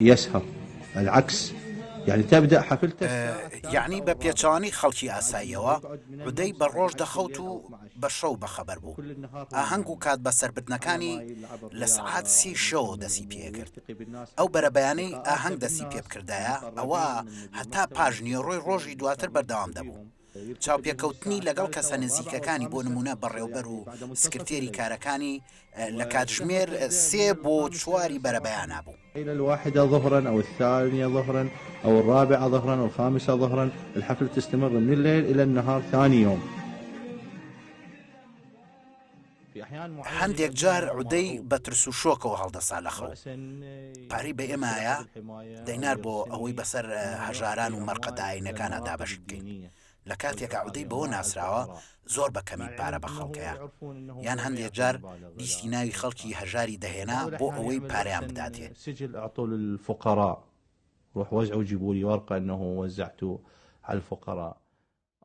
يسهر العكس يعني تبدأ حفلته الساعة الثالثة یەعنی أو بە الرابعة پێچەوانەی خەڵکی ئاساییەوە، يقعد من عودەی النوم بە ڕۆژ لحد دەخەوت الليل و أو 12 بە شەو بەخەبەر بوو. وكل النهار هو ئاهەنگ و نائم کات على بەسەربردنەکانی ما يلعب لە سەعات الرياضة سێی شەوەوە وينظم دەسی الأمور پێکرد. ويلتقي بالناس ئەو حتى بەرەبەیانەی لقاءاته ئاهەنگ دەسی بالناس پێبکردایە، ئەوا المقربين من هەتا المكتب پاش نیوەڕۆی ڕۆژی والمسؤولين دواتر المقربين بەردەوام دەبوو. فيهم يلتقي بهم چاوپێکەوتنی الساعة لەگەڵ الثالثة کەسە والرابعة نزیکەکانی بۆ والخامسة نموونە بەڕێوبەر يعني و بعد منتصف سکرتێری الليل کارەکانی لە والسهرة کاتژمێر تبدأ سێ من بۆ الخامسة چواری صباحا بەرەبەیانا بوو. إلى الواحدة ظهرا أو الثانية ظهرا أو الرابعة ظهرا أو الخامسة ظهرا الحفلة تستمر من الليل إلى النهار ثاني يوم في أحيان معينة هەندێک يبدو جار أنه عودەی مرعوب بە ترس و شۆکەوە هەڵدەسا لە خەو. رأسا پارەی بە يرسل ئێمایە أحد الحماية أو دەینارد بۆ ئەوەی يرسلني بەسەر أنه هەژاران يعطي و مەرقەدە أموال إلى ئاینەکانا المراقب دابەشی بکەین. الدينية لە کاتێکا ويعطي عودەی بەوە أموال على ناسراوە الفقراء زۆر بە کەمی مع پارە العلم بە أنه خەڵکەیە. يعرفون أنه یان هو ما هەندێک يعطي جار مبالغ لیستی إلى ناوی خەڵکی الفقراء هەژاری دەهێنا بعض بۆ الأحيان ئەوەی يعمل پارەیان رأسا بداتێ. سجل أعطوا للفقراء روح وزعوا جيبوا لي ورقة أنه وزعتوا على الفقراء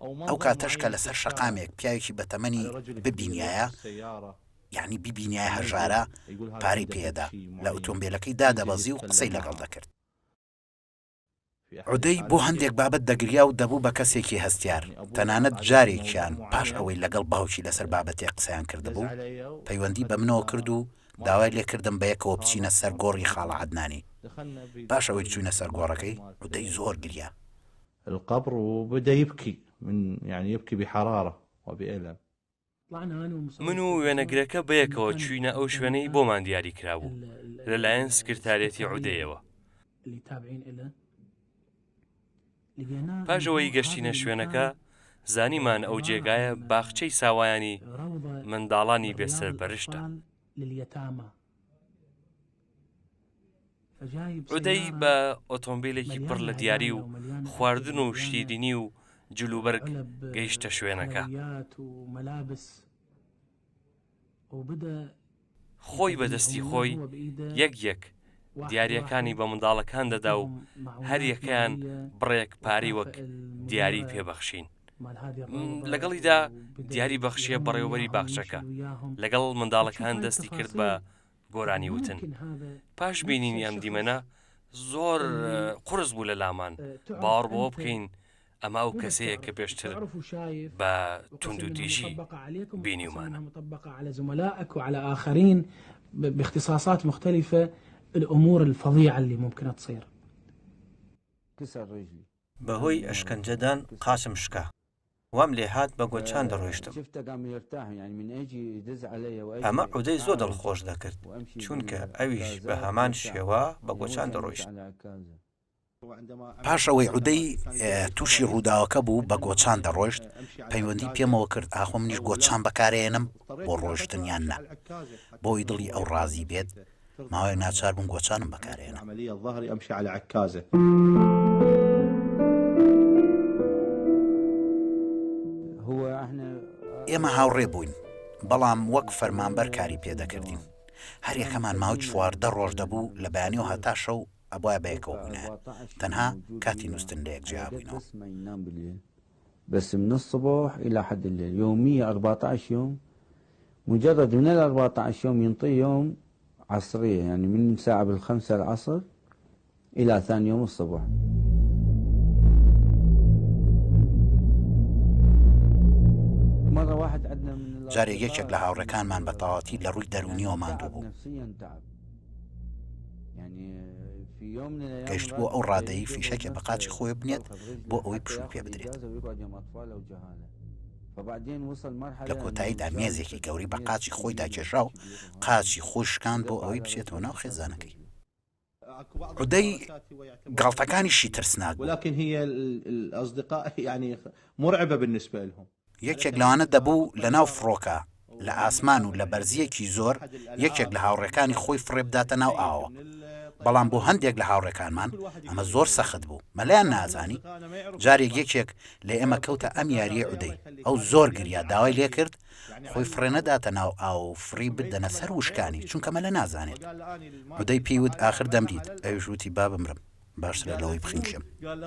أو ئەو منظر کاتەش کە معين في لەسەر الشارع شەقامێک پیاوێکی بەتەمەنی على رجل كبير ببینیایە، يركب السيارة یەعنی بیبینیایە ينزل هەژارە، يقول هذا پارەی عنده پێ ئەدا، فد شيء لە معين ئۆتۆمبێلەکەی ينزل دادەبەزی و قسەی يتكلم لەگەڵ معه دەکرد. في أحد عودەی بۆ الحالات هەندێک بابەت دەگریا و دەبوو بە کەسێکی هەستیار، يعني أبوي تەنانەت عرض عليه في موضوع جارێکیان پاش معين ئەوەی لەگەڵ باوکی لەسەر بابەتێک قسەیان دز کردبوو، علي پەیوەندی بە منەوە کرد وأخذنا و داوای مرة لێ کردم بەیەکەوە بچینە خالة سەر گۆڕی مرة خاڵە عەدنانی. دخلنا پاش ئەوەی بداخل چووینە سەر المقبرة گۆڕەکەی، مالت عودەی زۆر گریا. القبر وبدأ يبكي من يعني يبكي بحرارة وبألم. من و وێنەگرەکە بەیەکەوە چووینە ئەو شوێنەی بۆمان دیاری کرابوو لەلایەن سکرتاریەتی عودەیەوە. پاش ئەوەی گەشتینە شوێنەکە، زانیمان ئەو جێگایە باخچەی ساوایانی منداڵانی بێ سەرپەرشتە. عودەی بە ئۆتۆمبیلێکی پڕ لە دیاری و خواردن و شیرینی و جلوبەرگ گەیشتە شوێنەکە. خۆی بە دەستی خۆی یەک یەک دیارییەکانی بە منداڵەکان دەدا و هەر یەکەیان بڕێک پارەی وەک دیاری پێ بەخشین. لەگەڵیدا دیاری بەخشیە بەڕێوەبەری باخچەکە. لەگەڵ منداڵەکان دەستی کرد بە گۆرانی وتن. پاش بینینی ئەم دیمەنە زۆر قورس بوو لە لامان باوەڕ بەوە بکەین ئەمە ئەو کەسەیە کە پێشتر بە توندوتیژی بینیومانە. باختصاصات مختلفة الأمور الفظيعة اللي ممكن تصير. بەهۆی ئەشکەنجەدان قاچم شکا. وام لێهات بە گۆچان دەڕۆیشتم. ئەمە عودەی زۆر دڵخۆش دەکرد، چونکە ئەویش بە هەمان شێوە بە گۆچان دەڕۆیشت. پاش ئەوەی عودەی تووشی ڕووداوەکە بوو بە گۆچان دەڕۆیشت، پەیوەندی پێمەوە کرد ئاخۆ منیش گۆچان بەکارئەیەنم بۆ ڕۆیشتن یان نا. بۆ ئەوەی دڵی ئەو ڕازی بێت، ماوەیەک ناچار بووم گۆچانم بەکارهێنا. ئێمە هاوڕێ بووین، بەڵام وەک فەرمانبەر کاری پێدەکردین. هەریەکەمان ماوەی 14 ڕۆژ دەبوو لە بەیانیەوە هەتا شەو ئەبوایە بەیەکەوە بووینایە. تەنها کاتی نووستن لەیەک جیا بووینەوە. بس من الصبح إلى حد الليل يومية 14 يوم مجرد من ال 14 يوم ينطي يوم عصرية يعني من ساعة بالخمسة العصر إلى ثاني يوم الصبح. مرة واحد عندنا من جارێک یەکێک لە الأصدقاء هاوڕێکانمان بە تەواوەتی لە ڕووی دەروونیەوە يعني ماندوو تعب بوو. نفسيا تعب يعني في يوم من الأيام گەیشتبووە راد ئەو ڕادەی يجيب فیشەکێ بە نفسه قاچی خۆی بنێت طلقة بۆ برجله ئەوەی حتى پشووی پێ ياخذ بدرێت. إجازة ويقعد يوم أطفال أو جهالة فبعدين وصل لە مرحلة أنه کۆتاییدا جاب مێزێکی فد گەورەی بە ميز قاچی خۆیدا كبير کێشا و كبير وهذا قاچی خۆی شکاند بۆ دق ئەوەی على بچێتەوە رجله ناو وكسر خێزانەکەی. رجله. عودەی گاڵتەکانیشی ترسناک بوو. ولكن هي الأصدقاء يعني مرعبة بالنسبة لهم. یەکێک لەوانە دەبوو لەناو فڕۆکە، لە ئاسمان و لە بەرزییەکی زۆر یەکێک لە هاوڕێکانی خۆی فڕێ بداتە ناو ئاوەوە. بەڵام بۆ هەندێک لە هاوڕێکانمان ئەمە زۆر سەخت بوو، مەلایان نازانی. جارێک یەکێک لە ئێمە کەوتە ئەم یارییەی عودەی، ئەو زۆر گریا، داوای لێ کرد خۆی فڕێ نەداتە ناو ئاو و فڕی بدەنە سەر وشکانی، چونکە مەلە نازانێت. عودەی پێی وت ئاخر دەمریت، ئەویش وتی با بمرم باشترە لەوەی بخنکێم.